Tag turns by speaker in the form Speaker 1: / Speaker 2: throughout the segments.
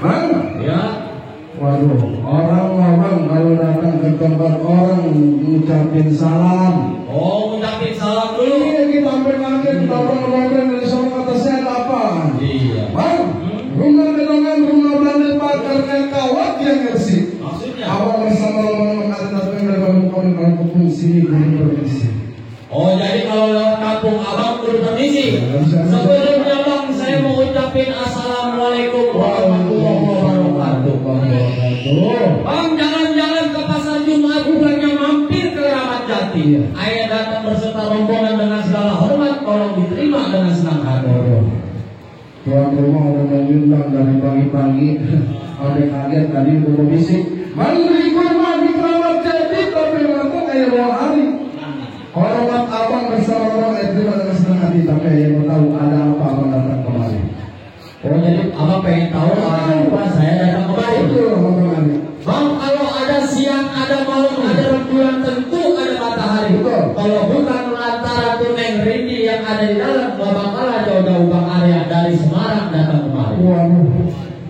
Speaker 1: Bang?
Speaker 2: Ya.
Speaker 1: Waduh, orang ngomong kalau datang ke tempat orang ngucapin salam.
Speaker 2: Oh, ngucapin salam dulu.
Speaker 1: Iya, kita sampai nanti ngomong dari soal atasnya ada apa?
Speaker 2: Iya.
Speaker 1: Bang, rumah gedongan, rumah belanda pakarnya kawat yang bersih.
Speaker 2: Maksudnya?
Speaker 1: Awal bersama orang ada datang dari kampung kalau kampung sini permisi.
Speaker 2: Oh, jadi kalau lewat kampung abang kudu permisi. Sebelumnya bang, saya mau ucapin assalamualaikum warahmatullahi wabarakatuh. Bang, jangan-jangan ke pasar Jumat bukannya mampir ke Ramat Jati. Ayah datang berserta rombongan dengan segala hormat, tolong diterima dengan senang hati.
Speaker 1: Tuan rumah udah mengundang dari pagi-pagi. Ada kaget tadi udah bisik. Mari kurma di Ramat Jati tapi waktu ayah bawa hari. Hormat abang bersama orang terima dengan senang hati tapi ayah mau tahu ada apa abang datang kemari.
Speaker 2: Oh, jadi abang pengen tahu apa saya datang kemari.
Speaker 1: Betul abang kemari.
Speaker 2: Bang, kalau ada siang, ada malam, ada rembulan, tentu ada matahari.
Speaker 1: Betul.
Speaker 2: Kalau bukan lantaran Neng Rindi yang ada di dalam, gak bakalan jauh-jauh Bang Arya dari Semarang datang kemari.
Speaker 1: Waduh,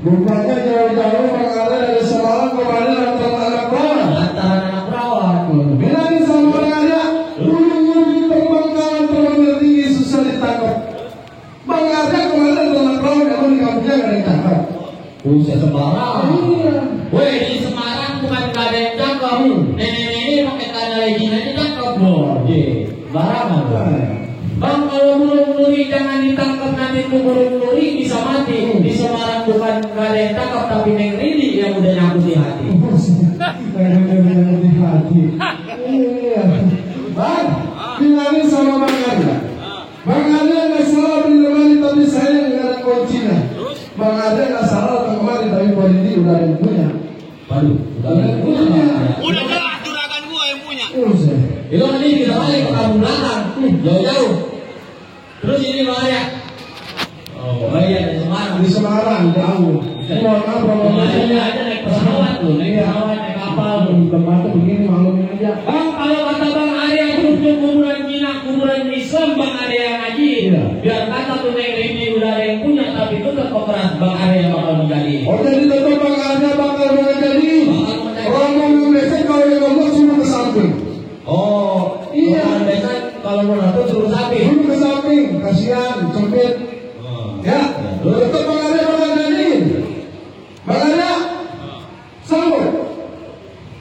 Speaker 1: rupanya jauh-jauh Bang Arya dari Semarang kemari lantaran anak perawan.
Speaker 2: Lantaran anak perawan.
Speaker 1: Bilangin sama Bang Arya, dulu terbangkalan terbang tinggi susah ditangkap. Bang Arya kemarin ada anak perawan yang di kampungnya gak ada yang tangkap.
Speaker 2: Buset Semarang.
Speaker 1: Iya.
Speaker 2: Weh, di Semarang bukan gak ada yang cakep. Nenek-nenek ini pakai tanda legin aja cakep. Bode, barangan. Bang, kalau burung nuri jangan ditangkap, nanti tuh burung nuri bisa mati. Di Semarang bukan gak ada yang cakep, tapi Neng Rindi yang udah nyangkut di hati.
Speaker 1: Yang di hati. Iya. Bang, bilangin sama Bang Arya. Bang Arya nggak salah beli lemari tapi saya nggak ada kuncinya. Bang Arya nggak salah datang kemari tapi polisi udah ada yang punya.
Speaker 2: Waduh, udah ada yang punya.
Speaker 3: Udah jelas juragan gua yang punya.
Speaker 2: Itu nanti kita balik ke kampung belakang, jauh-jauh. Terus ini Bang Arya. Oh iya, di Semarang.
Speaker 1: Di Semarang jauh. Mohon maaf kalau
Speaker 2: aja naik pesawat loh, naik pesawat, naik kapal.
Speaker 1: tempat begini maklumin aja.
Speaker 2: Bang, kalau kata Bang Arya untuk kuburan Cina, kuburan Islam Bang Arya yang ngaji.
Speaker 1: Iya.
Speaker 2: Biar kata tuh Neng Rindi udah ada yang punya, tapi itu tetap keras Bang Arya bakal menjadi.
Speaker 1: Oh jadi tetap Bang Arya bakal menjadi. Orang mau ngelecek kalau yang ngomong cuma ke samping.
Speaker 2: Oh iya. Biasa kalau mau nonton suruh sapi.
Speaker 1: Dulu ke samping, kasihan, sempit. Ya, tetap Bang Arya bakal jadi. Bang Arya, sambut.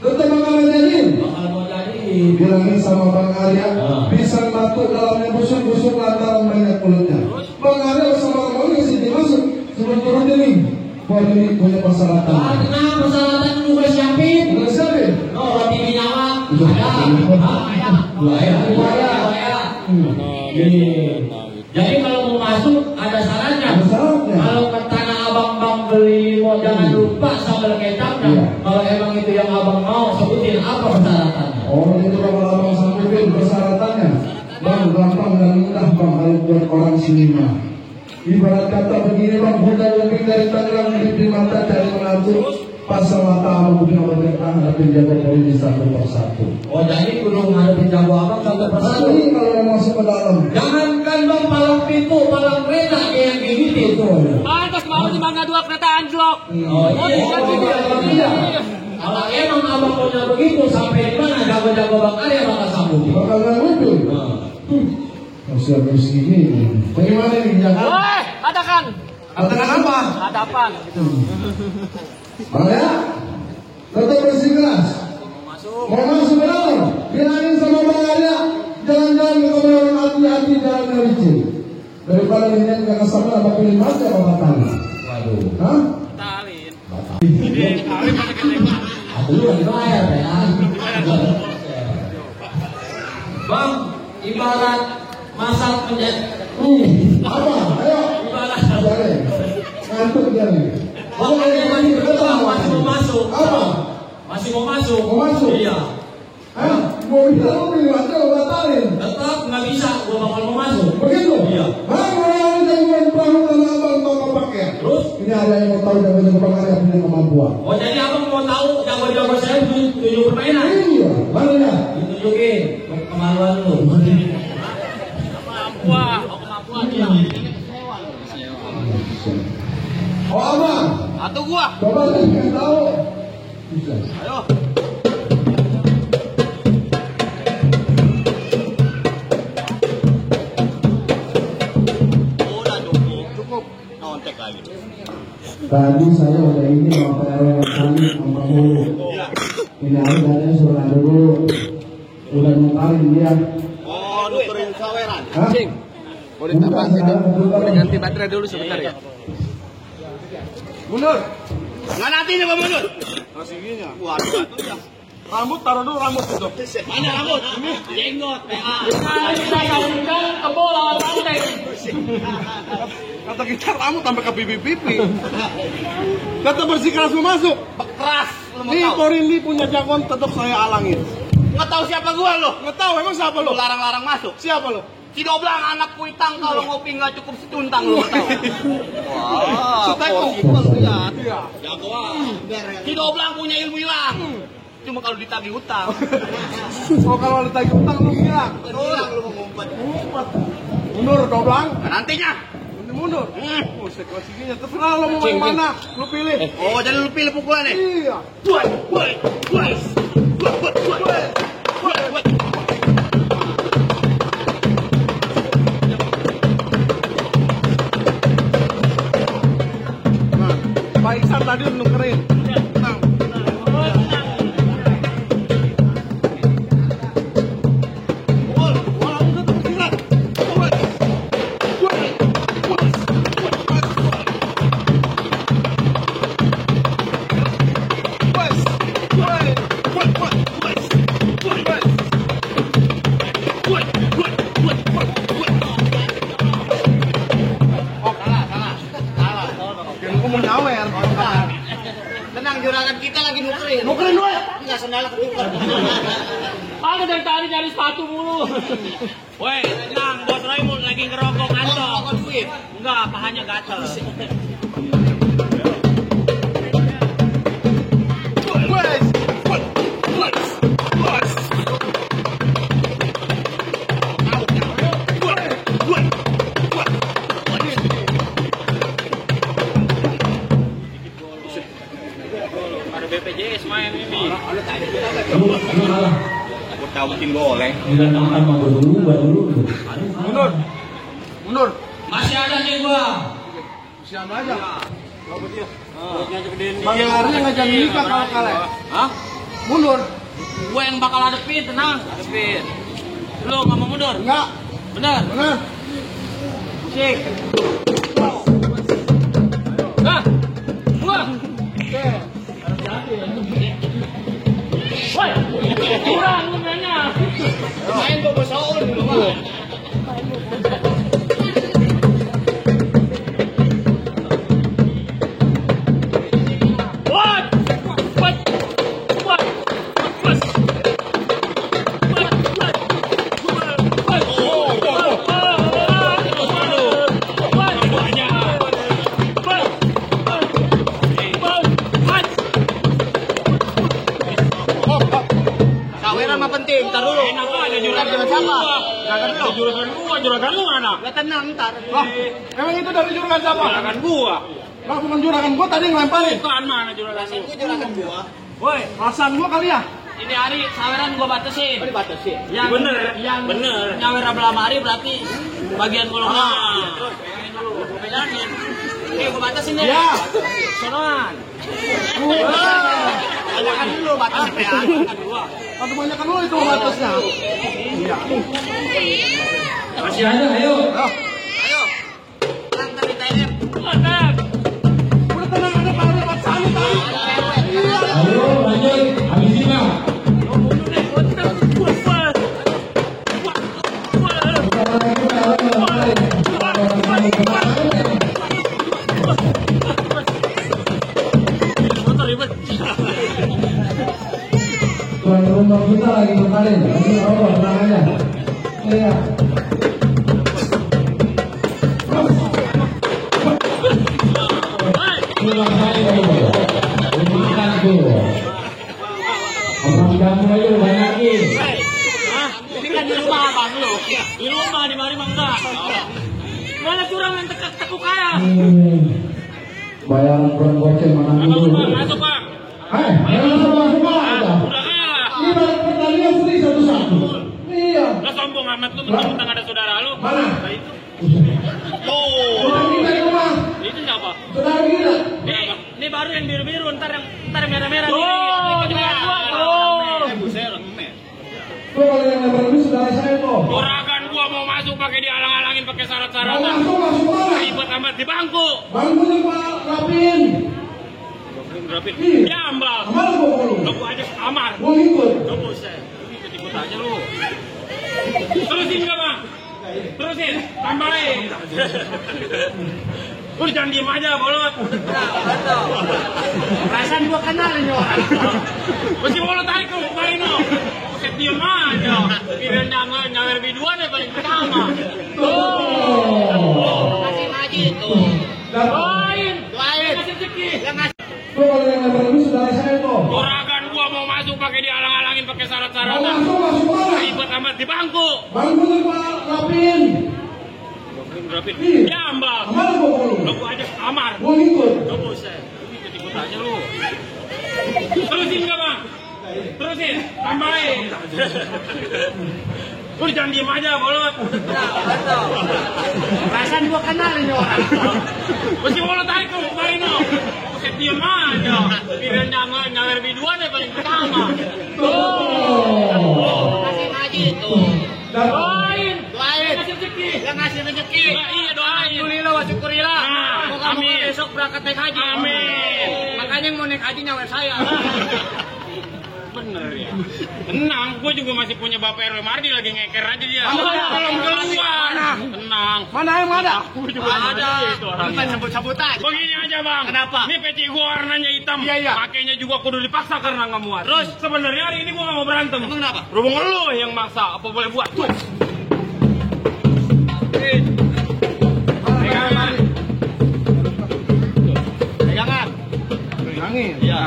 Speaker 1: Tetap bakal jadi.
Speaker 2: Bakal mau jadi.
Speaker 1: Bilangin sama Bang Arya, pisang batu dalamnya busuk-busuk lantaran banyak kulitnya. Bang Arya sama kamu kasih dimasuk sebelum turun ini. Buat ini punya persyaratan.
Speaker 2: Karena persyaratan juga siapin.
Speaker 1: Udah siapin?
Speaker 2: No, roti minyawa. Ada. Buaya. Jadi kalau mau masuk ada syaratnya.
Speaker 1: Ada syaratnya.
Speaker 2: Kalau ke tanah abang beli mau jangan lupa sambal kecapnya.
Speaker 1: Iya.
Speaker 2: Kalau emang itu yang abang mau sebutin apa persyaratannya.
Speaker 1: Oh itu kalau abang sambutin persyaratannya. Bang gampang dan mudah bang kalau buat orang sini mah. Ibarat kata begini bang, bukan lebih dari Tangerang di mata dari menantu pasal mata abang punya berdekat hadapin jago polisi satu persatu.
Speaker 2: Oh jadi kudu ngadepin jago abang satu persatu.
Speaker 1: Ini kalau yang masuk ke dalam.
Speaker 2: Jangankan bang palang pintu, palang kereta kayak gitu itu.
Speaker 3: Pantas mau di Mangga 2 kereta anjlok.
Speaker 2: Oh iya. Kalau emang abang punya begitu sampai di mana jago-jago Bang Arya bakal sambut.
Speaker 1: Bakal nggak lucu. Masih harus ini. Bagaimana ini jago?
Speaker 3: Woi, katakan.
Speaker 1: Katakan apa?
Speaker 3: Hadapan gitu.
Speaker 1: Bang ya, tetap bersikeras. Mau masuk ke dalam, bilangin sama Bang Arya, jangan-jangan ke orang hati-hati jalan yang licin. Daripada ini nggak kesana, apa pilih mati apa batalin?
Speaker 2: Waduh.
Speaker 1: Hah?
Speaker 3: Talin.
Speaker 2: Aku juga dibayar ya. Bang, ibarat masak menjadi.
Speaker 1: Apa? Ayo.
Speaker 2: Ibarat.
Speaker 1: Boleh. Ngantuk dia nih.
Speaker 2: Bang Arya masih mau masuk.
Speaker 1: Apa?
Speaker 2: Masih mau masuk.
Speaker 1: Mau masuk?
Speaker 2: Iya.
Speaker 1: Hah? Mau bilang pilih mati apa batalin?
Speaker 2: Tetap nggak bisa, gua bakal mau masuk.
Speaker 1: Begitu?
Speaker 2: Iya.
Speaker 1: Bang, orang jagoan perahu dan abang tahu kepake.
Speaker 2: Terus?
Speaker 1: Ini ada yang mau tahu jago-jago Bang Arya punya kemampuan.
Speaker 2: Oh jadi abang mau tahu jago-jago saya tunjuk permainan?
Speaker 1: Iya, mana ya?
Speaker 2: Ditunjukin kemaluan lu.
Speaker 3: Kemampuan, kemampuan dia.
Speaker 1: Oh abang.
Speaker 3: Atau gua.
Speaker 1: Coba saya kasih tahu. Bisa.
Speaker 3: Ayo. Udah cukup. Cukup. Nontek lagi.
Speaker 1: Tadi saya udah ini sama PRW kami sama mulu. Ini harganya suruh dulu. Udah nukarin dia.
Speaker 3: Oh, nukerin saweran.
Speaker 1: Hah?
Speaker 3: Cing. Boleh tambah situ. Boleh ganti baterai dulu sebentar ya.
Speaker 1: Mundur.
Speaker 3: Nggak nantinya Pak Mundur.
Speaker 1: Nasinya.
Speaker 3: Waduh, itu ya.
Speaker 1: Rambut taruh dulu rambut itu.
Speaker 3: Mana rambut? Ini jenggot. Nah, kita kawinkan ke bola lantai.
Speaker 1: Kata kita rambut sampai ke pipi-pipi. Kata bersikeras masuk.
Speaker 3: Keras. Lu mau
Speaker 1: Nih
Speaker 3: tahu?
Speaker 1: Porindi punya jagoan tetap saya alangin.
Speaker 3: Nggak tahu siapa gua lo?
Speaker 1: Nggak tahu emang siapa
Speaker 3: Lu
Speaker 1: lo?
Speaker 3: larang-larang masuk.
Speaker 1: Siapa lo?
Speaker 3: Si Doblang anak kuitang kalau ngopi nggak cukup secuntang lu tahu. Wah,
Speaker 1: Seteko.
Speaker 3: lihat.
Speaker 1: Iya.
Speaker 3: Jagoan. Si Doblang punya ilmu hilang. Cuma kalau ditagih utang.
Speaker 1: Oh kalau lu tagih utang lu bilang.
Speaker 3: Hilang lu mau ngumpet.
Speaker 1: Ngumpet. Mundur doblang.
Speaker 3: Nantinya.
Speaker 1: Mundur. Oh seklasinya terserah lo mau yang mana. Lu pilih.
Speaker 3: Oh, jadi lu pilih pukulan nih.
Speaker 1: Iya.
Speaker 3: Buat, buat, buat, buat, buat, buat, buat, buat.
Speaker 1: Nah, Pak Iksan tadi nukerin. Nah. Pukul. Wah, udah tersirat. Buat. Buat. Buat.
Speaker 3: Tenang, juragan kita lagi nukerin.
Speaker 1: Nukerin dulu ya?
Speaker 3: Enggak sendal ketukar.
Speaker 4: Ada dari tadi cari sepatu mulu. Woi, tenang, Bos Raimund lagi ngerokok kantong.
Speaker 3: Kok duit?
Speaker 4: Enggak, pahanya gatel.
Speaker 3: Ada BPJS main ini. Aku tahu bikin goleng.
Speaker 1: Mundur. Mundur.
Speaker 4: Masih ada nih gua.
Speaker 1: Siapa aja?
Speaker 3: Bang
Speaker 1: Bang Larnya ngajak nikah kalau kalah.
Speaker 3: Hah?
Speaker 1: Mundur.
Speaker 4: Gua yang bakal hadepin, tenang.
Speaker 3: Hadepin.
Speaker 4: Lu nggak mau mundur?
Speaker 1: Enggak.
Speaker 4: Bener.
Speaker 1: Benar.
Speaker 3: Musik.
Speaker 4: Nah, gua.
Speaker 1: Oke.
Speaker 4: Woi, kurang lu mainnya.
Speaker 3: Main kok bos Saul dulu, Bang.
Speaker 4: What? What? What? What?
Speaker 3: Saweran mah penting, ntar dulu.
Speaker 4: Enak aja juragan
Speaker 3: Juragan siapa?
Speaker 4: Juragan lu mana?
Speaker 3: Gak tenang ntar.
Speaker 1: Lah, emang itu dari juragan siapa?
Speaker 4: Juragan gua.
Speaker 1: Lah bukan juragan gua tadi ngelemparin.
Speaker 4: Bukan mana juragan lu?
Speaker 3: Itu juragan gua.
Speaker 4: Woi,
Speaker 1: Perasaan gua kali ya?
Speaker 4: ini hari saweran gua batasin.
Speaker 3: Oh, dibatasi.
Speaker 4: Yang
Speaker 2: Bener,
Speaker 4: yang
Speaker 2: bener.
Speaker 4: nyawer belah mari berarti bagian golongan.
Speaker 3: Ah.
Speaker 4: Terus pengen dulu, gua bedangin. Oke, gua batasin deh.
Speaker 1: Ya.
Speaker 4: Sonoan.
Speaker 3: Tanyakan dulu batas ya.
Speaker 4: Dua.
Speaker 1: Atau banyak kan lu itu batasnya. Iya.
Speaker 2: Masih ada, ayo.
Speaker 3: Ayo. Tenang tadi TNM.
Speaker 4: Mantap.
Speaker 1: Udah tenang ada Pak Ari Paksani tadi.
Speaker 2: Ayo, lanjut. Habis ini, Bang.
Speaker 4: Lo mundur deh, gua tetap gua pas. Motor ribet.
Speaker 1: Tuan rumah kita lagi kemarin. Ini Allah namanya. Iya.
Speaker 2: Pulang saya dulu. Makan dulu. Abang kamu ayo banyakin.
Speaker 4: Hah? Ini kan di rumah abang lu. Di rumah di mari mah enggak. Mana curang yang tekuk kaya.
Speaker 1: Bayaran bulan goceng mana
Speaker 4: Masuk
Speaker 1: dulu.
Speaker 4: Pak, masuk Pak.
Speaker 1: Jangan semua aja.
Speaker 4: Udah kalah.
Speaker 1: Ini baru pertandingan free 1-1. Iya.
Speaker 4: Lo sombong amat lu mentang-mentang ada saudara lu.
Speaker 1: Mana?
Speaker 4: Nah, itu.
Speaker 1: Orang
Speaker 4: Oh.
Speaker 1: kita di rumah.
Speaker 4: Itu siapa?
Speaker 1: Saudara kita.
Speaker 4: Ini baru yang biru-biru, ntar yang merah-merah nih. Buset.
Speaker 1: Tuh kalau yang lebar ini saudara saya tuh.
Speaker 4: Uragan gua mau masuk pakai dialang-alangin pakai
Speaker 1: Mau
Speaker 4: syarat-syaratan.
Speaker 1: masuk mana?
Speaker 4: Ribet amat di bangku.
Speaker 1: Bangkunya Pak rapin.
Speaker 4: Berapin?
Speaker 1: Iya.
Speaker 4: Jambal.
Speaker 1: Kemana gua kalau?
Speaker 4: Lo gua aja kamar.
Speaker 1: Gua ikut.
Speaker 4: Lo buset. Ikut-ikut aja lu. Terusin gak Bang? Terusin. Tambahin. Udah jangan diem aja, bolot.
Speaker 3: Perasaan gua kenal ini orang.
Speaker 4: Mesti bolot tarik lu, kemarin lo. Buset diem aja. Kira nyawer biduan ya paling pertama.
Speaker 3: Kasih lagi itu.
Speaker 4: Doain.
Speaker 3: Doain.
Speaker 4: Kasih rezeki.
Speaker 3: Yang ngasih.
Speaker 1: Tuh kalau yang lebar ini saudara saya tuh.
Speaker 4: Uragan gua mau masuk pakai dialang-alangin pakai
Speaker 1: Mau
Speaker 4: syarat-syaratan.
Speaker 1: masuk mana?
Speaker 4: Ribet amat di bangku.
Speaker 1: Bangkunya Pak rapin.
Speaker 4: Berapin?
Speaker 1: Iya.
Speaker 4: Jambal.
Speaker 1: Kemana gua kalau?
Speaker 4: Lo gua aja kamar.
Speaker 1: Gua ikut.
Speaker 4: Lo buset. Ikut-ikut aja lu. Terusin gak Bang? Terusin. Tambahin. Udah jangan diem aja, bolot.
Speaker 3: Perasaan gua kenal ini orang.
Speaker 4: Mesti bolot tarik lu, kemarin lo. Buset diem aja. Kira nyawer biduan ya paling pertama.
Speaker 3: Kasih lagi itu.
Speaker 4: Doain.
Speaker 3: Doain.
Speaker 4: Kasih rezeki.
Speaker 3: Yang ngasih rezeki.
Speaker 4: Iya doain.
Speaker 3: Alhamdulillah wa syukurillah.
Speaker 4: Nah,
Speaker 3: Moga-moga
Speaker 4: amin.
Speaker 3: besok berangkat naik haji.
Speaker 4: Amin.
Speaker 3: Makanya yang mau naik haji nyawer saya.
Speaker 4: Bener ya. Tenang, gue juga masih punya Bapak RW Mardi lagi ngeker aja dia.
Speaker 3: Mana?
Speaker 4: Belum keluar. Tenang.
Speaker 3: Mana yang ada?
Speaker 4: Aku juga
Speaker 3: Ada.
Speaker 4: itu orangnya.
Speaker 3: Bukan sebut-sebutan.
Speaker 4: Begini aja Bang.
Speaker 3: Kenapa?
Speaker 4: Ini peci gua warnanya hitam.
Speaker 3: Iya, iya.
Speaker 4: Pakainya juga kudu dipaksa karena nggak muat. Terus sebenarnya hari ini gua nggak mau berantem.
Speaker 3: Emang kenapa?
Speaker 4: Berhubung lu yang maksa, apa boleh buat? Tuh. Pegangan.
Speaker 3: Pegangan.
Speaker 1: Pegangin.
Speaker 4: Iya.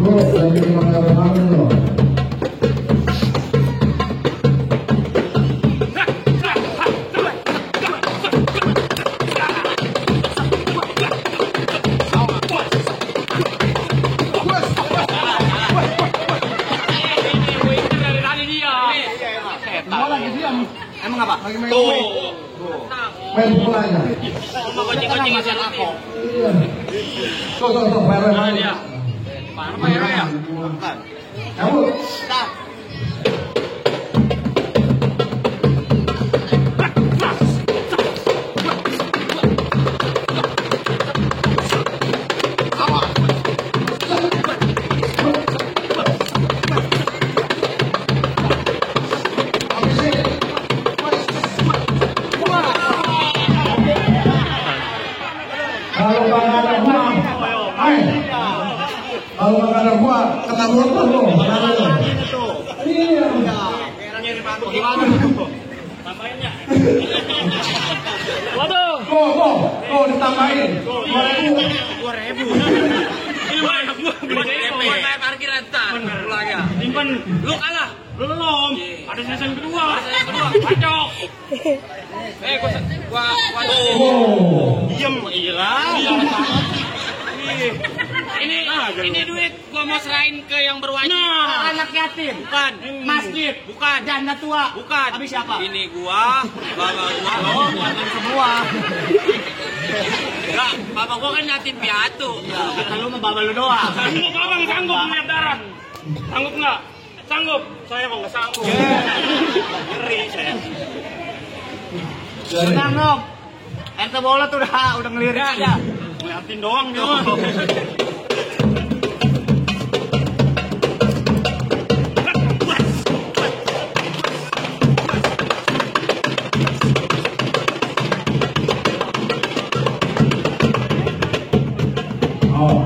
Speaker 1: Bro, lagi gimana kemarin lo?
Speaker 3: Emang apa?
Speaker 1: Lagi main
Speaker 4: Tuh.
Speaker 1: main bola ya.
Speaker 4: Sama goceng-goceng hasil aku.
Speaker 1: Iya. Tuh, bayar.
Speaker 4: Mana dia? Apa ya? Ya?
Speaker 1: Kamu kalau nggak ada uang, kalau nggak ada uang, kena motor lo. Iya.
Speaker 3: Gimana?
Speaker 4: Tambahinnya.
Speaker 3: Waduh.
Speaker 1: Tuh, ditambahin.
Speaker 3: 2.000.
Speaker 4: Ini banyak gua.
Speaker 3: Buat bayar parkir ntar. Pulang ya.
Speaker 4: Simpen.
Speaker 3: Lu kalah.
Speaker 4: Belum. Ada season kedua.
Speaker 3: Season kedua.
Speaker 4: Kacau.
Speaker 3: Gua
Speaker 1: Oh.
Speaker 4: Diem. Iya.
Speaker 3: ini duit gua mau serahin ke yang berwajib.
Speaker 4: Nah.
Speaker 3: Anak yatim. Bukan. Masjid. Bukan. Janda tua. Bukan. Habis siapa? Ini gua, bapak gua. Oh, bukan semua. Enggak, bapak gua kan yatim piatu. Ya, kata lu mah bapak lu doang.
Speaker 4: Sanggup abang, sanggup melihat darat. Sanggup nggak? Sanggup. Saya mau nggak sanggup. Ngeri saya.
Speaker 3: Tenang, Nom. Ente bola tuh udah ngelirik aja.
Speaker 4: Ngeliatin doang dia mah.
Speaker 1: Oh.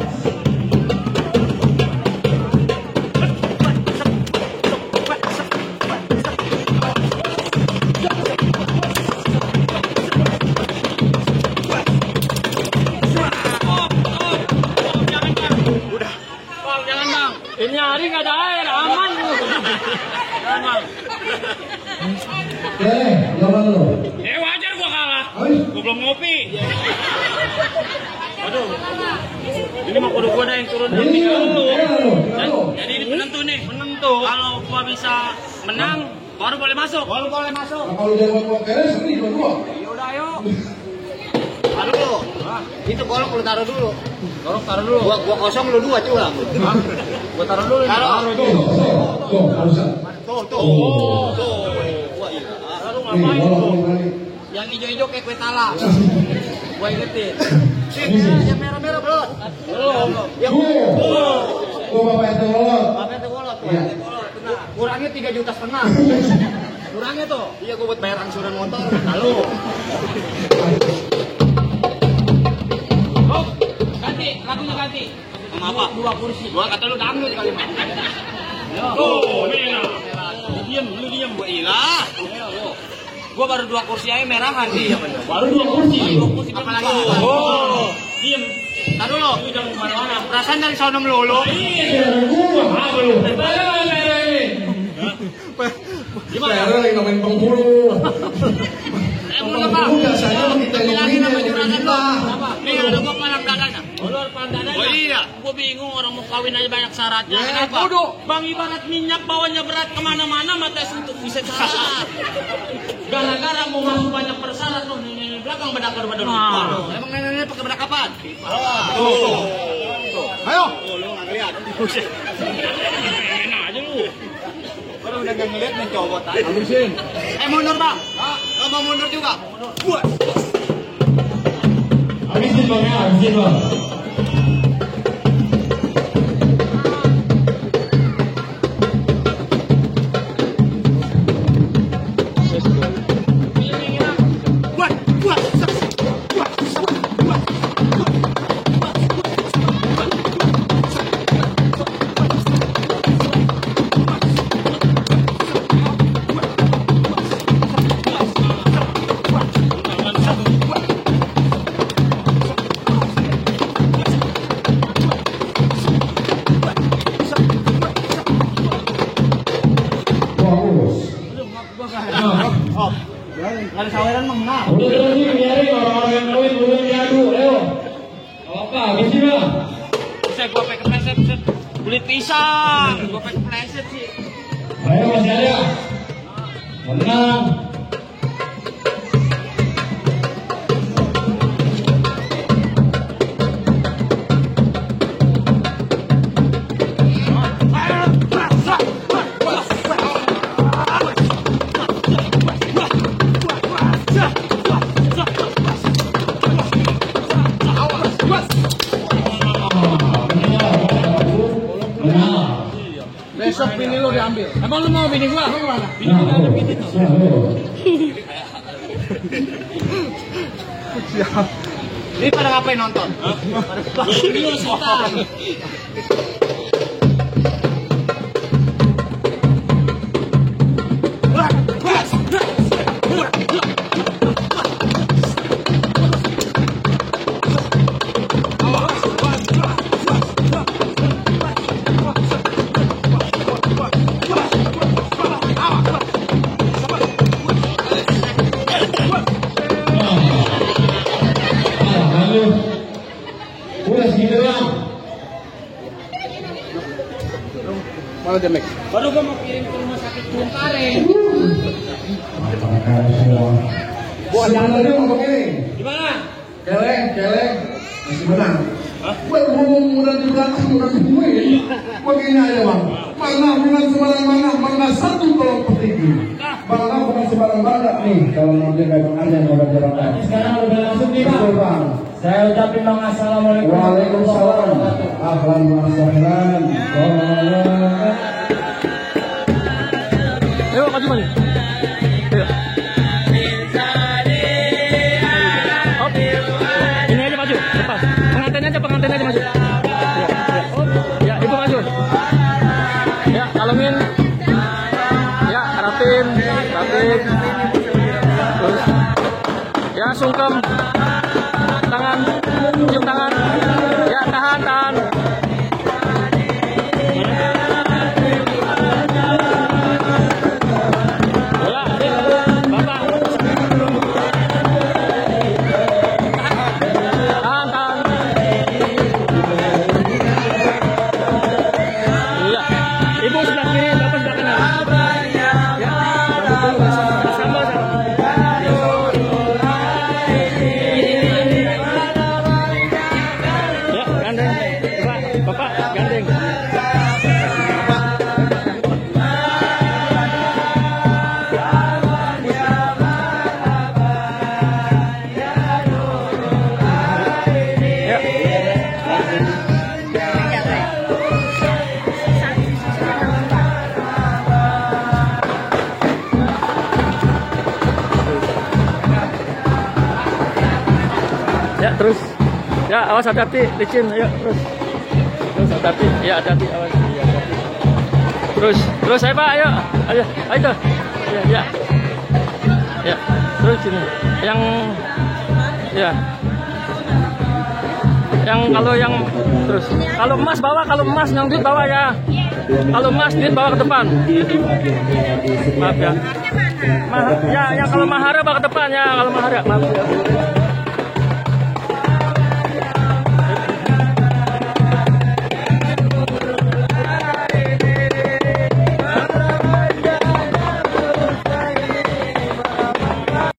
Speaker 4: Bang, jangan bang. Ini hari nggak ada air, aman lu. Aman.
Speaker 1: Jangan lo.
Speaker 4: Wajar gua kalah.
Speaker 1: Habis.
Speaker 4: Gua belum ngopi.
Speaker 3: Aduh. Ini mah kudu gua dah yang turun dari dulu. Jadi ini penentu nih, penentu. Kalau gua bisa menang, baru boleh masuk. Baru boleh masuk.
Speaker 1: Kalau jawaban gua keren, sini dua-dua.
Speaker 3: Ya udah ayo. Taruh dulu. Itu golok lu taruh dulu. Golok taruh dulu. Gua kosong lu dua curang. Gua taruh dulu. Taruh dulu.
Speaker 1: Tuh, harusan.
Speaker 3: Tuh. Wah iya. Lalu ngapain tuh? Yang hijau-hijau kayak kue tala. Gua ingetin. Yang merah-merah belum. Belum. Yang
Speaker 1: Tuh, Bapak itu bolot.
Speaker 3: Bapak itu bolot. Kurangnya 3,5 juta. Kurangnya tuh. Iya, gua buat bayar angsuran motor. Lalu. Oh, ganti, lagunya ganti. Sama apa? 2 kursi. Gua kata lu dangdut kali mah. Oh, merah. Lu diam, gua ilah. Gua baru 2 kursi aja merahan sih. Baru 2 kursi. 2 kursi apalagi. Oh, diam. Tar dulu. Lu jangan kemana-mana. Perasaan dari sono melulu.
Speaker 4: Iya, gua belum.
Speaker 1: Gimana? Saya lagi main penghulu. Penghulu biasanya kita
Speaker 3: lagi
Speaker 1: yang
Speaker 3: nama
Speaker 1: ini
Speaker 3: juragan
Speaker 1: kita.
Speaker 3: Nih ada gua palang dadanya.
Speaker 4: Ulur pandana.
Speaker 3: Oh iya. Gua bingung orang mau kawin aja banyak syaratnya. Kenapa? Bang ibarat minyak bawanya berat kemana-mana mata untuk bisa syarat. Gara-gara mau masuk banyak persyarat loh. Ini belakang bedak baru emang nenek pakai bedak kapan? Tuh. Ayo. Lu nggak ngeliat. Enak aja lu. Kalau udah nggak ngeliat mencobot aja. Habisin. Mundur bang. Lo mau mundur juga? Buat.
Speaker 4: Habisin bang ya, habisin bang.
Speaker 3: Nggak ada saweran menang.
Speaker 4: Udah terus nih, biarin orang-orang yang kawin belum diadu, ayo. Apa, habisin bang.
Speaker 3: Bisa gua pakai kepleset, kulit pisang. Gua pakai kepleset sih.
Speaker 4: Ayo masih ada. Menang.
Speaker 3: Besok bini lu diambil. Emang lu mau bini gua? Lu mana? Bini
Speaker 4: Nah,
Speaker 3: gua ada bini tuh. Ini pada ngapain nonton? Pada video setan.
Speaker 4: Udah segitu doang.
Speaker 3: Mana Demek? Baru gua mau kirim ke rumah sakit Bungkaren.
Speaker 1: Sebenarnya mau begini.
Speaker 3: Gimana?
Speaker 1: Keleng, masih menang. Gue ngomong mudah di belakang, mudah di gue. Begini aja bang. Bangga bukan sembarang-bangga, bangga satu tolong petinggi. Bangga bukan sembarang-bangga nih. Kalau nanti kayak bang Arjan mau berjalan.
Speaker 4: Sekarang udah langsung nih bang.
Speaker 1: Betul bang.
Speaker 4: Saya ucapin bang assalamualaikum.
Speaker 1: Waalaikumsalam. Ahlan wa sahlan.
Speaker 3: Ayo maju maju. Ayo. Hop. Ini aja maju, lepas. Pengantin aja maju. Ya, itu maju. Ya, kalungin. Ya, rapin. Terus. Ya, sungkem. Tangan, cium tangan. Ya, tahan. Tahan.
Speaker 4: Ya, terus. Ya, awas hati-hati, licin. Ayo, terus. Terus hati-hati. Ya, hati-hati, awas. Ya, hati-hati. Terus saya Pak, ayo. Ayo, ayo. Ya, ya. Ya, terus sini. Terus. Kalau emas bawa, yang duit bawa ya. Kalau emas duit bawa ke depan. Maaf ya. Ya, yang kalau mahara bawa ke depan ya, kalau mahara. Maaf ya.